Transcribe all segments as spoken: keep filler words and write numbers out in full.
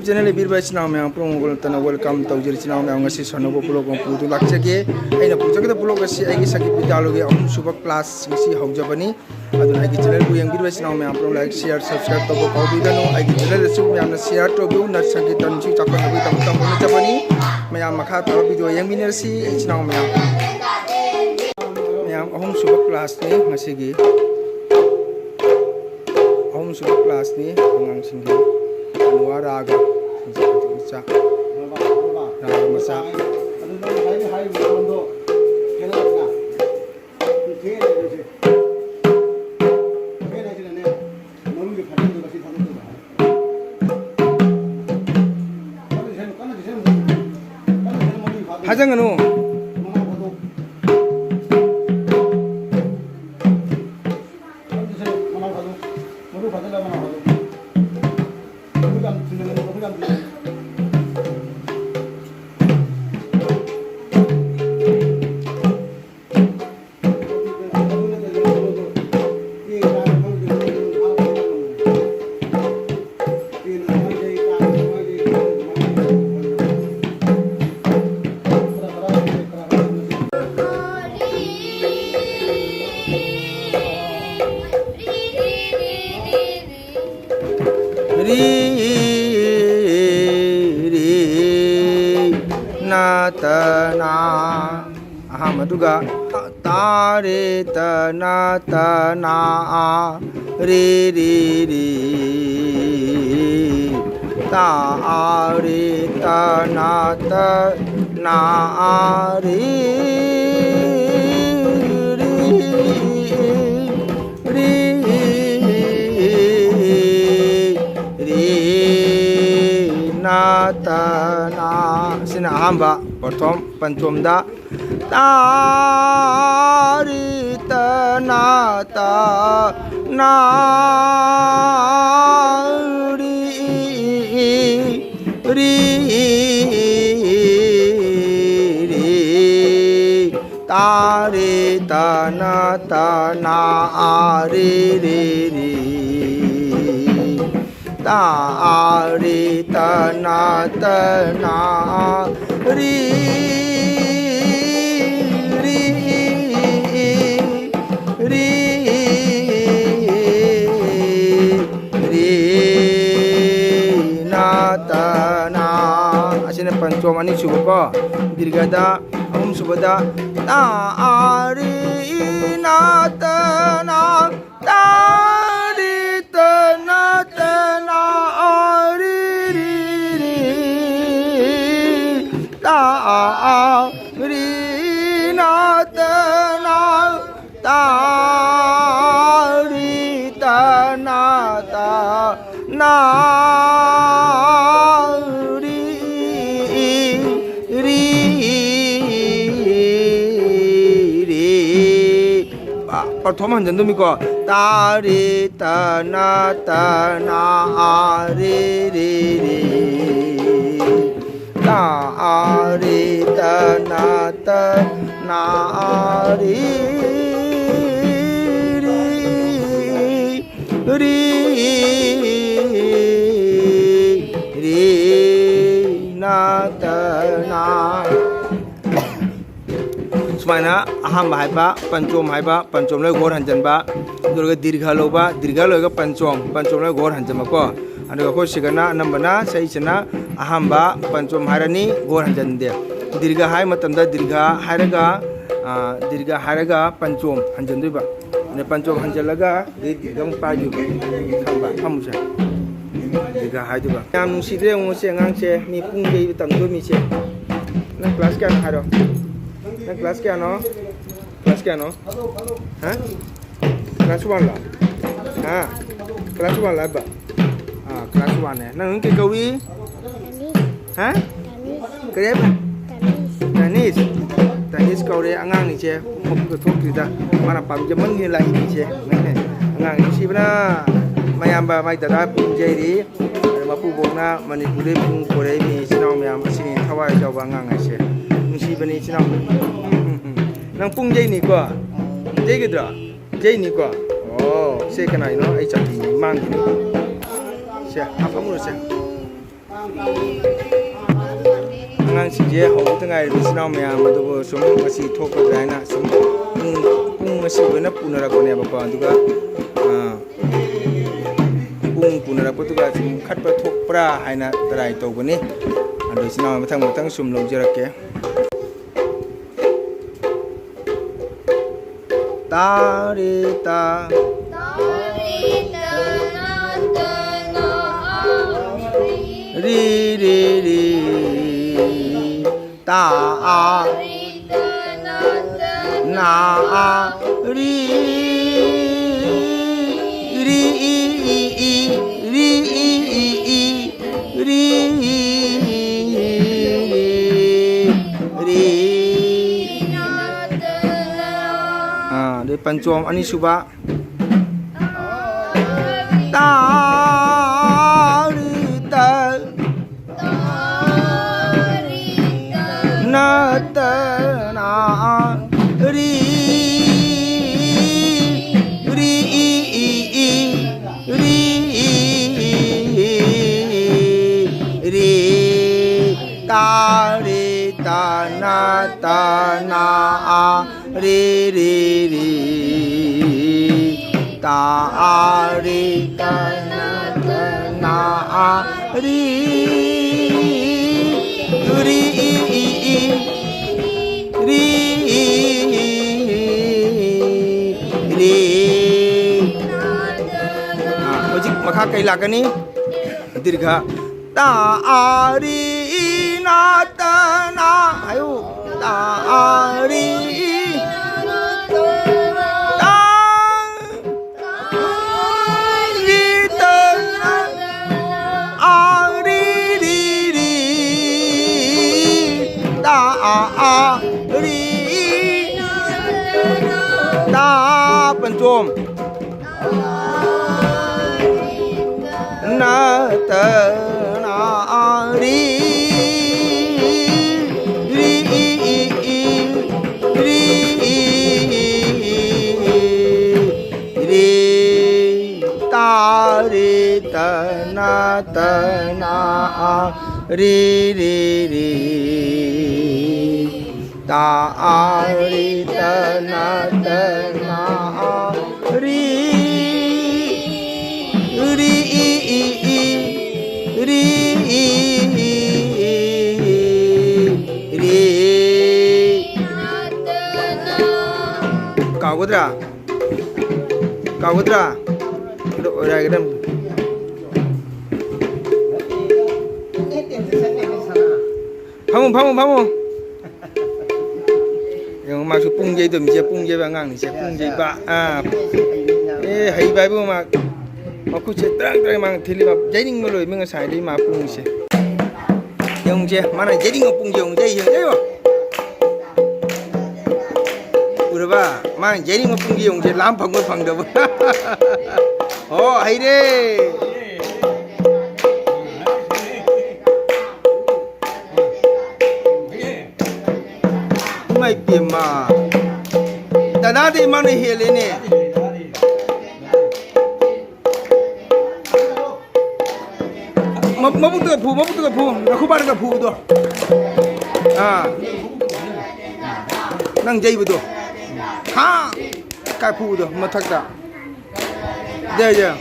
Channel ꯌꯦꯡꯕꯤꯔꯤꯕ ꯏꯆꯤꯟ ꯏꯅꯥꯎ ꯃꯌꯥꯝ ꯄꯨꯝꯅꯃꯛ ꯅꯠꯇꯅ welcome ꯇꯧꯖꯔꯤ꯫ ꯏꯆꯤꯟ ꯏꯅꯥꯎ ꯃꯌꯥꯝ, ꯉꯁꯤ ꯁꯥꯟꯅꯕ ꯄꯨꯂꯣꯛ ꯑꯃ ꯄꯨꯗꯨꯅ ꯂꯥꯛꯆꯒꯦ꯫ ꯑꯩꯅ ꯄꯨꯖꯒꯗꯕ ꯄꯨꯂꯣꯛ ꯑꯁꯤ ꯑꯩꯒꯤ ꯁꯪꯒꯤꯠ ꯕꯤꯗ꯭ꯌꯥꯂꯣꯒꯤ ꯑꯍꯨꯝꯁꯨꯕ ꯀ꯭ꯂꯥꯁ ꯉꯁꯤ ꯍꯧꯖꯕꯅꯤ꯫ ꯑꯗꯨꯅ ꯑꯩꯒꯤ ꯆꯦꯅꯦꯜꯕꯨ ꯌꯦꯡꯕꯤꯔꯤꯕ ꯏꯆꯤꯟ ꯏꯅꯥꯎ ꯃꯌꯥꯝ ꯄꯨꯝꯅꯃꯛ like, share, subscribe ꯇꯧꯕ ꯀꯥꯎꯕꯤꯒꯅꯨ꯫ ꯑꯩꯒꯤ ꯆꯦꯅꯦꯜ ꯑꯁꯤꯕꯨ ꯃꯌꯥꯝꯅ share ꯇꯧꯕꯤꯌꯨ꯫ ꯅꯠ ꯁꯪꯒꯤꯠ ꯇꯝꯁꯤ ꯆꯥꯎꯈꯠꯅꯕꯒꯤꯗꯃꯛꯇ ꯍꯣꯠꯅꯖꯕꯅꯤ꯫ ꯃꯌꯥꯝ ꯃꯈꯥ ꯇꯥꯕ ꯚꯤꯗꯤꯑꯣ ꯌꯦꯡꯃꯤꯟꯅꯔꯁꯤ ꯏꯆꯤꯟ ꯏꯅꯥꯎ ꯃꯌꯥꯝ꯫ ꯃꯌꯥꯝ ꯑꯍꯨꯝꯁꯨꯕ ꯀ꯭ꯂꯥꯁꯅꯤ ꯉꯁꯤꯒꯤ꯫ ꯑꯍꯨꯝꯁꯨꯕ ꯀ꯭ꯂꯥꯁꯅꯤ ꯑꯉꯥꯡꯁꯤꯡꯒꯤ꯫ ꯀꯅꯨꯋꯥ ꯔꯥꯒ ꯃꯆꯥ, ꯔꯥꯒ ꯃꯆꯥ꯫ ꯐꯥꯖꯟꯒꯅꯨ꯫ ꯔꯤ ꯔꯤ ꯅ ꯇ ꯅ꯫ ꯑꯍꯥꯟꯕꯗꯨꯒ ꯇ ꯔꯦ ꯇ ꯅ ꯇ ꯅ ꯑ ꯔꯦ ꯔꯦ ꯔꯦ꯫ ꯇ ꯔꯦ ꯇ ꯅ ꯇ ꯅ ꯑ ꯔꯦ ꯔꯦ꯫ ꯔꯤ ꯔꯤ ꯅ ꯇ ꯅ꯫ ꯁꯤꯅ ꯑꯍꯥꯟꯕ ꯄ꯭ꯔꯊꯣꯝ ꯄꯟꯆꯣꯝꯗ꯫ ꯇ ꯔꯤ ꯇ ꯅ ꯇ ꯅ ꯔꯤ ꯔꯤ ꯔꯤ꯫ ꯇ ꯔꯦ ꯇ ꯅ ꯇ ꯅ ꯑ ꯔꯦ ꯔꯦ ꯔꯦ꯫ ꯇꯥ ꯑꯥ ꯔꯤ ꯇ ꯅ ꯇ ꯅ ꯔꯤ ꯔꯤ ꯔꯤ ꯔꯤ ꯅ ꯇ ꯅ꯫ ꯑꯁꯤꯅ ꯄꯟꯆꯣꯝ ꯑꯅꯤꯁꯨꯕꯀꯣ꯫ ꯗꯤꯔꯒꯗ ꯑꯍꯨꯝꯁꯨꯕꯗ ꯇꯥ ꯑꯥ ꯔꯤ ꯅ ꯇ ꯅ ꯇꯥ ꯔꯤ ꯇ ꯅ ꯇ ꯅ ꯑꯥ ꯔꯤ ꯔꯤ ꯔꯤ ꯇ ꯑꯥ ꯑꯥ ꯔꯤ ꯅ ꯇ ꯅ ꯇꯥ ꯔꯤ ꯇ ꯅ ꯇ ꯅ ꯔꯤ ꯔꯤ ꯔꯤ꯫ ꯄ-, ꯄ꯭ꯔꯊꯣꯝ ꯍꯟꯖꯟꯗꯣꯏꯃꯤꯀꯣ꯫ ꯇꯥ ꯔꯤ ꯇ ꯅ ꯇ ꯅ ꯑꯥ ꯔꯤ ꯔꯤ ꯔꯤ꯫ ꯇꯥ ꯑꯥ ꯔꯤ ꯇ ꯅ ꯇ ꯅ ꯑꯥ ꯔꯤ ꯔꯤ ꯔꯤ ꯔꯤ ꯅ ꯇ ꯅ꯫ ꯁꯨꯃꯥꯏꯅ ꯑꯍꯥꯟꯕ ꯍꯥꯏꯕ, ꯄꯟꯆꯣꯝ ꯍꯥꯏꯕ, ꯄꯟꯆꯣꯝ ꯂꯣꯏ ꯒꯣꯔ ꯍꯟꯖꯟꯕ, ꯑꯗꯨꯒ ꯗꯤꯔꯒ ꯂꯧꯕ, ꯗꯤꯔꯒ ꯂꯣꯏꯔꯒ ꯄꯟꯆꯣꯝ, ꯄꯟꯆꯣꯝ ꯂꯣꯏ ꯒꯣꯔ ꯍꯟꯖꯟꯕꯀꯣ꯫ ꯑꯗꯨꯒ ꯑꯩꯈꯣꯏ ꯁꯤꯒꯅ ꯑꯅꯝꯕꯅ ꯁꯛꯏꯁꯤꯅ ꯑꯍꯥꯟꯕ ꯄꯟꯆꯣꯝ ꯍꯥꯏꯔꯅꯤ, ꯒꯣꯔ ꯍꯟꯖꯟꯗꯦ꯫ ꯗꯤꯔꯒ ꯍꯥꯏ ꯃꯇꯝꯗ ꯗꯤꯔꯒ ꯍꯥꯏꯔꯒ, ꯑ, ꯗꯤꯔꯒ ꯍꯥꯏꯔꯒ ꯄꯟꯆꯣꯝ ꯍꯟꯖꯟꯗꯣꯏꯕ꯫ ꯑꯗ ꯄꯟꯆꯣꯝ ꯍꯟꯖꯜꯂꯒ ꯑꯗꯩ ꯗꯤꯔꯒ ꯑꯃꯨꯛ ꯄꯥꯏꯗꯣꯏꯕ꯫ ꯈꯪꯕ? ꯐꯝꯃꯨꯁꯦ꯫ ꯗꯤꯔꯒ ꯍꯥꯏꯗꯣꯏꯕ꯫ ꯌꯥꯝ ꯅꯨꯡꯁꯤꯗ꯭ꯔꯦ ꯌꯦꯡꯉꯨ ꯁꯤ ꯑꯉꯥꯡꯁꯦ, ꯃꯤ ꯄꯨꯡ ꯌꯩꯕ ꯇꯝꯗꯣꯏ ꯃꯤꯁꯦ꯫ ꯅꯪ ꯀ꯭ꯂꯥꯁ ꯀꯌꯥꯅꯣ ꯍꯥꯏꯔꯣ? ꯅꯪ ꯀ꯭ꯂꯥꯁ ꯀꯌꯥꯅꯣ? ꯀ꯭ꯂꯥꯁ ꯀꯌꯥꯅꯣ? ꯍꯥ? ꯀ꯭ꯂꯥꯁ ꯋꯥꯟꯂꯣ? ꯍꯥ? ꯀ꯭ꯂꯥꯁ ꯋꯥꯟꯂꯣ ꯍꯥꯏꯕ? ꯑꯥ, ꯀ꯭ꯂꯥꯁ ꯋꯥꯟꯅꯦ꯫ ꯅꯪ ꯃꯃꯤꯡ ꯀꯩ ꯀꯧꯏ? ꯍꯥ? ꯀꯔꯤ ꯍꯥꯏꯕ? ꯇꯅꯤꯁ꯫ ꯇꯅꯤꯁ ꯀꯧꯔꯦ ꯑꯉꯥꯡꯅꯤꯁꯦ, ꯃꯈꯨꯠꯀ ꯊꯣꯛꯇ꯭ꯔꯤꯗ꯫ ꯃꯥꯅ ꯄꯥꯝꯖꯃꯟꯒꯤ ꯂꯥꯛꯏꯅꯤꯁꯦ꯫ ꯑꯉꯥꯡ ꯅꯨꯡꯁꯤꯕꯅ ꯃꯌꯥꯝꯕ, ꯃꯥꯏ ꯗꯗꯥ ꯄꯨꯡ ꯌꯩꯔꯤ꯫ ꯑꯗ ꯃꯄꯨꯕꯣꯛꯅ ꯃꯅꯤꯄꯨꯔꯗꯩ ꯄꯨꯡ ꯄꯨꯔꯛꯏꯅꯤ, ꯏꯆꯤꯟ ꯏꯅꯥꯎ ꯃꯌꯥꯝ ꯑꯁꯤꯅꯤ ꯊꯋꯥꯏ ꯌꯥꯎꯕ ꯑꯉꯥꯡ ꯍꯥꯏꯁꯦ꯫ ꯅꯨꯡꯁꯤꯕꯅꯤ ꯏꯆꯤꯟ ꯏꯅꯥꯎ꯫ ꯅꯪ ꯄꯨꯡ ꯌꯩꯅꯤꯀꯣ? ꯌꯩꯒꯗ꯭ꯔꯣ? ꯌꯩꯅꯤꯀꯣ? ꯑꯣ, ꯁꯦ ꯀꯅꯥꯒꯤꯅꯣ? ꯑꯩ ꯆꯥꯛꯄꯤꯅꯤ, ꯃꯥꯡꯈꯤꯅꯤ꯫ ꯁꯦ, ꯑꯥ, ꯐꯝꯃꯨꯔꯁꯦ꯫ ꯑꯉꯥꯡꯁꯤꯡꯁꯦ ꯍꯧꯕꯇ ꯉꯥꯏꯔꯤꯕ ꯏꯆꯤꯟ ꯏꯅꯥꯎ ꯃꯌꯥꯝ ꯑꯗꯨꯕꯨ ꯁꯨꯝ ꯉꯁꯤ ꯊꯣꯛꯀꯗ꯭ꯔꯥ ꯍꯥꯏꯅ ꯁꯨꯝ ꯄꯨꯡ, ꯄꯨꯡ ꯑꯁꯤ ꯂꯣꯏꯅ ꯄꯨꯅꯔꯛꯄꯅꯦꯕꯀꯣ꯫ ꯑꯗꯨꯒ, ꯑꯥ, ꯄꯨꯡ ꯄꯨꯅꯔꯛꯄꯗꯨꯒ ꯁꯨꯝ ꯈꯠꯄ ꯊꯣꯛꯄ꯭ꯔꯥ ꯍꯥꯏꯅ ꯇ꯭ꯔꯥꯏ ꯇꯧꯒꯅꯤ꯫ ꯑꯗꯣ ꯏꯆꯤꯟ ꯏꯅꯥꯎ ꯃꯊꯪ ꯃꯊꯪ ꯁꯨꯝ ꯂꯧꯖꯔꯛꯀꯦ꯫ ꯇꯥ ꯔꯦ ꯇꯥ꯫ ꯔꯤ ꯔꯦ ꯔꯤ꯫ ꯇꯥ ꯑꯥ꯫ ꯅꯥ ꯑꯥ꯫ ꯔꯤ꯫ ꯔꯤ ꯏ ꯏ ꯏ꯫ ꯔꯤ ꯏ ꯏ ꯏ꯫ ꯔꯤ꯫ ꯔꯤ꯫ ꯑꯥ, ꯑꯗꯩ ꯄꯟꯆꯣꯝ ꯑꯅꯤꯁꯨꯕ꯫ ꯇꯥ ꯔꯤ ꯇ꯫ ꯅ ꯇ ꯅ ꯔꯤ꯫ ꯔꯤ ꯏ ꯏ ꯏ꯫ ꯔꯤ ꯏ ꯏ ꯏ꯫ ꯔꯤ꯫ ꯇꯥ ꯔꯤ ꯇ ꯅ ꯇ ꯅ ꯑꯥ꯫ ꯔꯤ ꯔꯤ ꯔꯤ꯫ ꯇꯥ ꯑꯥ ꯔꯤ ꯇ ꯅ ꯇ ꯅ ꯑꯥ ꯔꯤ꯫ ꯔꯤ ꯏ ꯏ ꯏ꯫ ꯔꯤ ꯏ ꯏ ꯔꯤ꯫ ꯑꯥ, ꯍꯧꯖꯤꯛ ꯃꯈꯥ ꯀꯩ ꯂꯥꯛꯀꯅꯤ? ꯗꯤꯔꯒ꯫ ꯇꯥ ꯑꯥ ꯔꯤ ꯏ ꯅꯥ ꯇ ꯅꯥ ꯍꯥꯏꯌꯨ꯫ ꯇꯥ ꯑꯥ ꯔꯤ ꯏ꯫ ꯇꯥ ꯔꯤ ꯇ ꯅꯥ꯫ ꯑꯥ ꯔꯤ ꯔꯤ ꯔꯤ꯫ ꯇꯥ ꯑꯥ ꯑꯥ ꯔꯤ꯫ ꯇꯥ ꯄꯟꯆꯣꯝ꯫ ꯅ ꯇ ꯅ ꯑꯥ ꯔꯤ꯫ ꯔꯤ ꯏ ꯏ ꯏ꯫ ꯔꯤ ꯏ ꯏ ꯏ꯫ ꯔꯤ꯫ ꯇꯥ ꯔꯤ ꯇ ꯅ ꯇ ꯅ ꯑ ꯔꯤ ꯔꯤ ꯔꯤ꯫ ꯇ ꯑ ꯔꯤ ꯇ ꯅ ꯇ ꯅ ꯑ ꯔꯤ꯫ ꯔꯤ ꯏ ꯏ ꯏ꯫ ꯔꯤ ꯏ ꯏ ꯏ꯫ ꯔꯤ꯫ ꯀꯥꯎꯒꯗ꯭ꯔꯥ? ꯀꯥꯎꯒꯗ꯭ꯔꯥ? ꯑꯗꯣ ꯑꯣꯏꯔꯥꯏꯒꯗꯝ꯫ ꯐꯝꯃꯨ, ꯐꯝꯃꯨ, ꯐꯝꯃꯨ꯫ ꯌꯦꯡꯉꯨ, ꯃꯥꯁꯨ ꯄꯨꯡ ꯌꯩꯗꯣꯃꯤꯁꯦ, ꯄꯨꯡ ꯌꯩꯕ ꯑꯉꯥꯡꯅꯤꯁꯦ, ꯄꯨꯡ ꯌꯩꯕ꯫ ꯑꯥ꯫ ꯑꯦ, ꯍꯩꯕ ꯍꯥꯏꯕꯨ ꯃꯥ ꯃꯈꯨꯠꯁꯦ ꯇꯔꯪ ꯇꯔꯪ ꯃꯥ ꯊꯤꯜꯂꯤ, ꯃꯥ ꯌꯩꯅꯤꯡꯕ ꯂꯣꯏꯕ ꯉꯁꯥꯏꯗꯒꯤ ꯃꯥ ꯄꯨꯡꯁꯦ꯫ ꯌꯦꯡꯉꯨꯁꯦ, ꯃꯥꯅ ꯌꯩꯅꯤꯡꯕ ꯄꯨꯡꯁꯦ ꯌꯦꯡꯉꯨꯁꯦ, ꯌꯦꯡꯉꯨ, ꯌꯩꯌꯣ꯫ ꯎꯔꯕ? ꯃꯥꯅ ꯌꯩꯅꯤꯡꯕ ꯄꯨꯡꯁꯦ ꯌꯦꯡꯉꯨꯁꯦ, ꯂꯥꯝ ꯐꯪꯕ ꯐꯪꯗꯕ꯫ ꯑꯣ, ꯍꯩꯔꯦ꯫ ꯏꯃꯥꯏ ꯄꯦꯝꯃ꯫ ꯗꯗꯥꯗꯤ ꯃꯥꯅ ꯍꯦꯜꯂꯦꯅꯦ꯫ ꯃ-, ꯃꯕꯨꯛꯇꯒ ꯐꯨ, ꯃꯕꯨꯛꯇꯒ ꯐꯨ꯫ ꯅꯈꯨꯕꯥꯛꯇꯒ ꯐꯨꯕꯗꯣ꯫ ꯑꯥ꯫ ꯅꯪ ꯌꯩꯕꯗꯣ꯫ ꯍꯥ! ꯀꯥꯏ ꯐꯨꯕꯗꯣ ꯃꯊꯛꯇ꯫ ꯌꯥꯏ, ꯌꯥꯏ꯫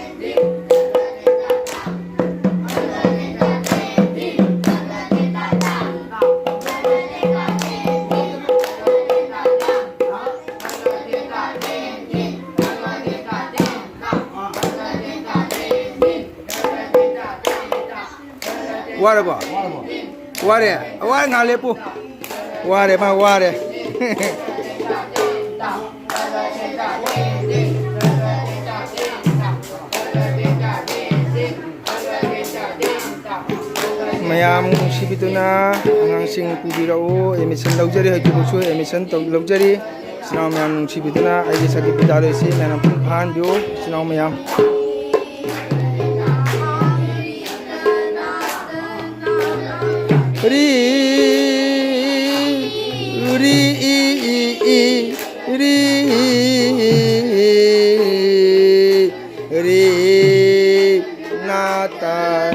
ꯋꯥꯔꯕꯣ? ꯋꯥꯔꯦ? ꯋꯥꯔꯦ, ꯉꯥꯏꯍꯥꯛ ꯂꯦꯞꯄꯨ꯫ ꯋꯥꯔꯦ, ꯃꯥ ꯋꯥꯔꯦ꯫ ꯃꯌꯥꯝ ꯅꯨꯡꯁꯤꯕꯤꯗꯨꯅ ꯑꯉꯥꯡꯁꯤꯡ ꯄꯨꯕꯤꯔꯛꯎ꯫ ꯑꯦꯗꯃꯤꯁꯟ ꯂꯧꯖꯔꯤ, ꯍꯧꯖꯤꯛꯐꯥꯎꯁꯨ ꯑꯦꯗꯃꯤꯁꯟ ꯇꯧ-, ꯂꯧꯖꯔꯤ꯫ ꯏꯆꯤꯟ ꯏꯅꯥꯎ ꯃꯌꯥꯝ ꯅꯨꯡꯁꯤꯕꯤꯗꯨꯅ ꯑꯩꯒꯤ ꯁꯛꯀꯤ ꯄꯨꯖꯥꯔꯤꯁꯤ ꯃꯌꯥꯝ ꯃꯄꯨꯡ ꯐꯥꯍꯟꯕꯤꯌꯨ, ꯏꯆꯤꯟ ꯏꯅꯥꯎ ꯃꯌꯥꯝ꯫ ꯔꯤ, ꯔꯤ, ꯏ, ꯏ, ꯏ, ꯔꯤ, ꯔꯤ, ꯅꯥ, ꯇ,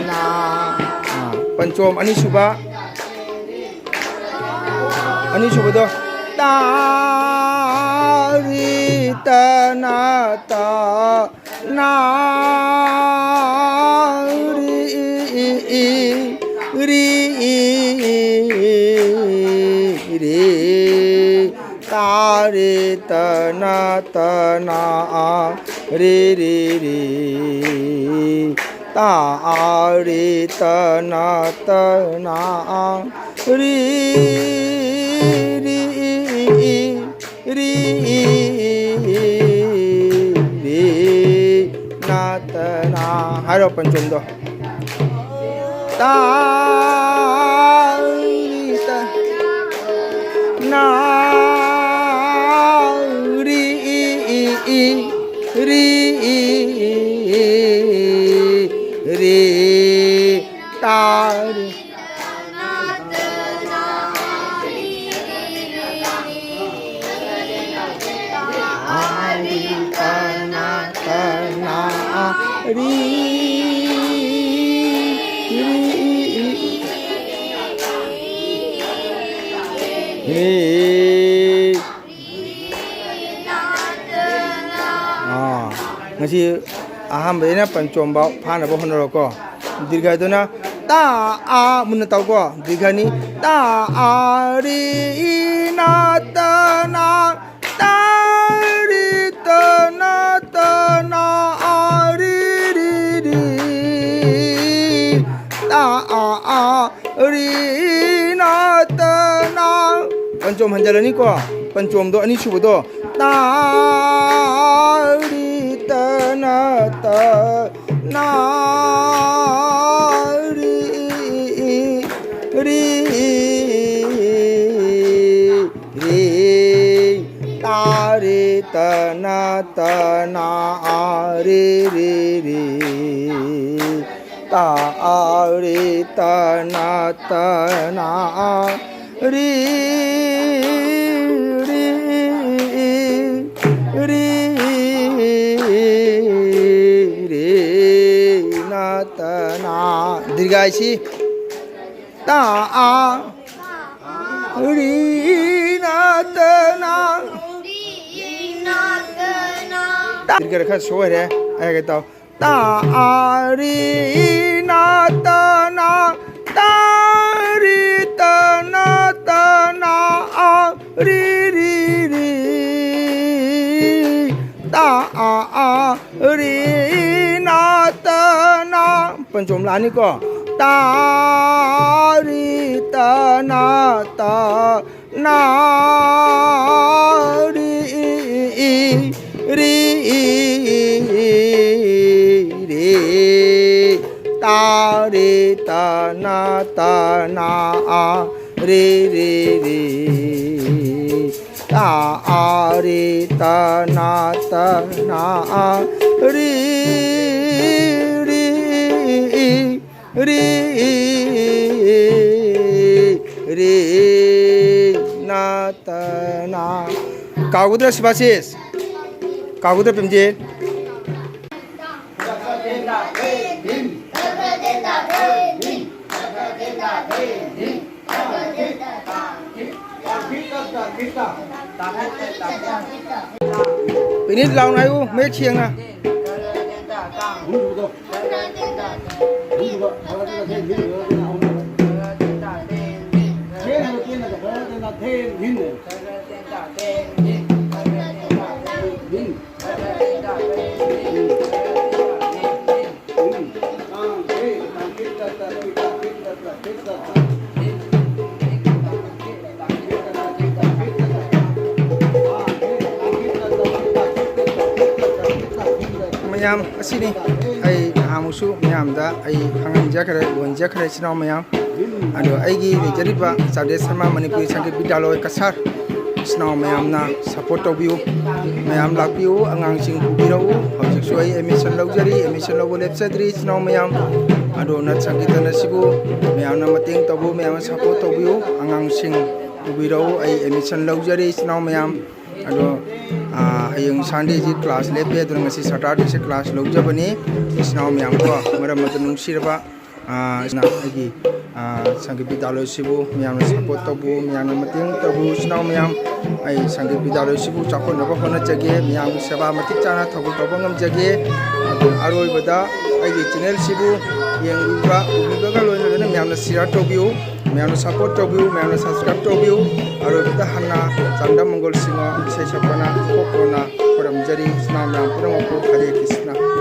ꯆꯣꯝ ꯑꯅꯤꯁꯨꯕ, ꯑꯅꯤꯁꯨꯕꯗꯣ꯫ ꯇꯥ ꯔꯤ ꯇ ꯅ ꯇ ꯅ ꯔꯤ ꯔꯤ ꯔꯤ ꯇꯥ ꯔꯤ ꯇ ꯅ ꯇ ꯅ ꯔꯤ ꯔꯤ ꯔꯤ ꯇꯥ ꯔꯤ ꯇ ꯅ ꯇ ꯅ ꯔꯤ ꯔꯤ ꯔꯤ ꯔꯤ ꯅ ꯇ ꯅ꯫ ꯍꯥꯏꯔꯣ ꯄꯟꯆꯣꯝꯗꯣ꯫ ꯇꯥ ꯔꯤ ꯇ ꯅ ꯔꯤ ꯔꯤ ꯇꯥ ꯔꯤ꯫ ꯑꯥ, ꯉꯁꯤ ꯑꯍꯥꯟꯕꯗꯩꯅ ꯄꯟꯆꯣꯝꯕ ꯐꯥꯅꯕ ꯍꯣꯠꯅꯔꯣꯀꯣ꯫ ꯗꯤꯔꯒꯥꯗꯨꯅ ꯇꯥ ꯑꯥ ꯃꯨꯟꯅ ꯇꯧꯀꯣ꯫ ꯗꯤꯔꯒꯅꯤ꯫ ꯇꯥ ꯑꯥ ꯔꯤ ꯏ ꯅ ꯇ ꯅ ꯇꯥ ꯔꯤ ꯇ ꯅ ꯇ ꯅ ꯑꯥ ꯔꯤ ꯔꯤ ꯔꯤ ꯇꯥ ꯑꯥ ꯑꯥ ꯔꯤ ꯅ ꯇ ꯅ꯫ ꯄꯟꯆꯣꯝ ꯍꯟꯖꯤꯜꯂꯅꯤꯀꯣ꯫ ꯄꯟꯆꯣꯝꯗꯣ ꯑꯅꯤꯁꯨꯕꯗꯣ꯫ ꯇꯥ ꯔꯤ ꯇ ꯅ ꯇ ꯅ ꯔꯤ ꯔꯤ ꯔꯤ ꯇꯥ ꯔꯤ ꯇ ꯅ ꯇ ꯅ ꯑꯥ ꯔꯤ ꯔꯤ ꯔꯤ ꯇꯥ ꯑꯥ ꯔꯤ ꯇ ꯅ ꯇ ꯅ ꯑꯥ ꯔꯤ ꯔꯤ ꯔꯤ ꯔꯤ ꯅ ꯇ ꯅ꯫ ꯗꯤꯔꯒꯥꯏꯁꯤ꯫ ꯇ ꯑ ꯔꯤ ꯅ ꯇ ꯅ꯫ ꯇ-꯫ ꯈꯔ ꯈꯔ ꯁꯣꯏꯔꯦ꯫ ꯑꯩ ꯍꯥꯏꯒꯦ ꯇꯧ꯫ ꯇ ꯑ ꯔꯤ ꯅ ꯇ ꯅ꯫ ꯇ ꯔꯤ ꯇ ꯅ ꯇ ꯅ ꯑ ꯔꯤ ꯔꯤ ꯔꯤ꯫ ꯇ ꯑ ꯑ ꯔꯤ ꯅ ꯇ ꯅ꯫ ꯄꯟꯆꯣꯝ ꯂꯥꯛꯑꯅꯤꯀꯣ꯫ ꯇ ꯔꯤ ꯇ ꯅ ꯇ ꯅ ꯔꯤ ꯔꯤ ꯔꯤ꯫ ꯇ ꯔꯤ ꯇ ꯅ ꯇ ꯅ ꯑ ꯔꯤ ꯔꯤ ꯔꯤ꯫ ꯇ ꯑ ꯔꯤ ꯇ ꯅ ꯇ ꯅ ꯑ ꯔꯤ ꯔꯤ ꯔꯤ ꯔꯤ ꯅ ꯇ ꯅ꯫ ꯀꯥꯎꯒꯗ꯭ꯔꯥ ꯁꯨꯕꯥꯁꯤꯁ? ꯀꯥꯎꯒꯗ꯭ꯔꯥ ꯄꯦꯝꯖꯤꯠ? ꯄꯤꯅꯤꯠ ꯂꯥꯎꯅ ꯍꯥꯏꯌꯨ, ꯃꯌꯦꯛ ꯁꯦꯡꯅ꯫ ꯃꯌꯥꯝ ꯑꯁꯤꯅꯤ꯫ ꯑꯩ ꯅꯍꯥꯟꯃꯨꯛꯁꯨ ꯃꯌꯥꯝꯗ ꯑꯩ ꯈꯪꯍꯟꯖꯈ꯭ꯔꯦ, ꯎꯍꯟꯖꯈ꯭ꯔꯦ, ꯏꯆꯤꯟ ꯏꯅꯥꯎ ꯃꯌꯥꯝ꯫ ꯑꯗꯣ ꯑꯩꯒꯤ ꯂꯩꯖꯔꯤꯕ ꯆꯥꯟꯗꯦꯜ ꯁꯔꯃ ꯃꯅꯤꯄꯨꯔꯤ ꯁꯪꯒꯤꯠ ꯕꯤꯗ꯭ꯌꯥꯂꯣꯏ ꯀꯁꯥꯔ, ꯏꯆꯤꯟ ꯏꯅꯥꯎ ꯃꯌꯥꯝꯅ ꯁꯞꯄꯣꯔꯠ ꯇꯧꯕꯤꯌꯨ, ꯃꯌꯥꯝ ꯂꯥꯛꯄꯤꯌꯨ, ꯑꯉꯥꯡꯁꯤꯡ ꯄꯨꯕꯤꯔꯛꯎ꯫ ꯍꯧꯖꯤꯛꯁꯨ ꯑꯩ ꯑꯦꯗꯃꯤꯁꯟ ꯂꯧꯖꯔꯤ, ꯑꯦꯗꯃꯤꯁꯟ ꯂꯧꯕ ꯂꯦꯞꯆꯗ꯭ꯔꯤ, ꯏꯆꯤꯟ ꯏꯅꯥꯎ ꯃꯌꯥꯝ꯫ ꯑꯗꯣ ꯅꯠ ꯁꯪꯒꯤꯇꯟ ꯑꯁꯤꯕꯨ ꯃꯌꯥꯝꯅ ꯃꯇꯦꯡ ꯇꯧꯕꯤꯌꯨ, ꯃꯌꯥꯝꯅ ꯁꯞꯄꯣꯔꯠ ꯇꯧꯕꯤꯌꯨ꯫ ꯑꯉꯥꯡꯁꯤꯡ ꯄꯨꯕꯤꯔꯛꯎ, ꯑꯩ ꯑꯦꯗꯃꯤꯁꯟ ꯂꯧꯖꯔꯤ, ꯏꯆꯤꯟ ꯏꯅꯥꯎ ꯃꯌꯥꯝ꯫ ꯑꯗꯣ, ꯑꯥ, ꯍꯌꯦꯡ ꯁꯟꯗꯦꯁꯤ ꯀ꯭ꯂꯥꯁ ꯂꯦꯞꯄꯦ, ꯑꯗꯨꯅ ꯉꯁꯤ ꯁꯇꯔꯗꯦꯁꯤ ꯀ꯭ꯂꯥꯁ ꯂꯧꯖꯕꯅꯤ꯫ ꯏꯆꯤꯟ ꯏꯅꯥꯎ ꯃꯌꯥꯝ ꯀꯣ, ꯃꯔꯝ ꯑꯗꯨ ꯅꯨꯡꯁꯤꯔꯕ, ꯑꯥ, ꯏꯆꯤꯟ ꯏꯅꯥꯎ ꯑꯩꯒꯤ ꯑꯥ, ꯁꯪꯒꯤꯠ ꯕꯤꯗ꯭ꯌꯥꯂꯣꯏꯁꯤꯕꯨ ꯃꯌꯥꯝꯅ ꯁꯞꯄꯣꯔꯠ ꯇꯧꯕꯤꯌꯨ, ꯃꯌꯥꯝꯅ ꯃꯇꯦꯡ ꯇꯧꯕꯤꯌꯨ꯫ ꯏꯆꯤꯟ ꯏꯅꯥꯎ ꯃꯌꯥꯝ, ꯑꯩ ꯁꯪꯒꯤꯠ ꯕꯤꯗ꯭ꯌꯥꯂꯣꯏꯁꯤꯕꯨ ꯆꯥꯎꯈꯠꯅꯕ ꯍꯣꯠꯅꯖꯒꯦ, ꯃꯌꯥꯝꯒꯤ ꯁꯦꯕꯥ ꯃꯇꯤꯛ ꯆꯥꯅ ꯊꯧꯒꯜ ꯇꯧꯕ ꯉꯝꯖꯒꯦ꯫ ꯑꯗꯨ ꯑꯔꯣꯏꯕꯗ ꯑꯩꯒꯤ ꯆꯦꯅꯦꯜꯁꯤꯕꯨ ꯌꯦꯡꯕꯤꯕ, ꯎꯕꯤꯕꯒ ꯂꯣꯏꯅꯅ ꯃꯌꯥꯝꯅ ꯁꯤꯌꯥꯔ ꯇꯧꯕꯤꯌꯨ, ꯃꯌꯥꯝꯅ ꯁꯞꯄꯣꯔꯠ ꯇꯧꯕꯤꯌꯨ, ꯃꯌꯥꯝꯅ ꯁꯕꯁꯀ꯭ꯔꯥꯏꯕ ꯇꯧꯕꯤꯌꯨ꯫ ꯑꯔꯣꯏꯕꯗ ꯍꯟꯅ ꯆꯥꯡꯗꯝ ꯃꯪꯒꯣꯜ ꯁꯤꯡꯍ ꯏꯁꯩ ꯁꯛꯄꯅ ꯏꯀꯣꯛ ꯀꯣꯟꯅ ꯈꯣꯏꯔꯝꯖꯔꯤ꯫ ꯏꯆꯤꯟ ꯏꯅꯥꯎ ꯃꯌꯥꯝ ꯄꯨꯝꯅꯃꯛꯄꯨ ꯍꯔꯦ ꯀ꯭ꯔꯤꯁꯅ꯫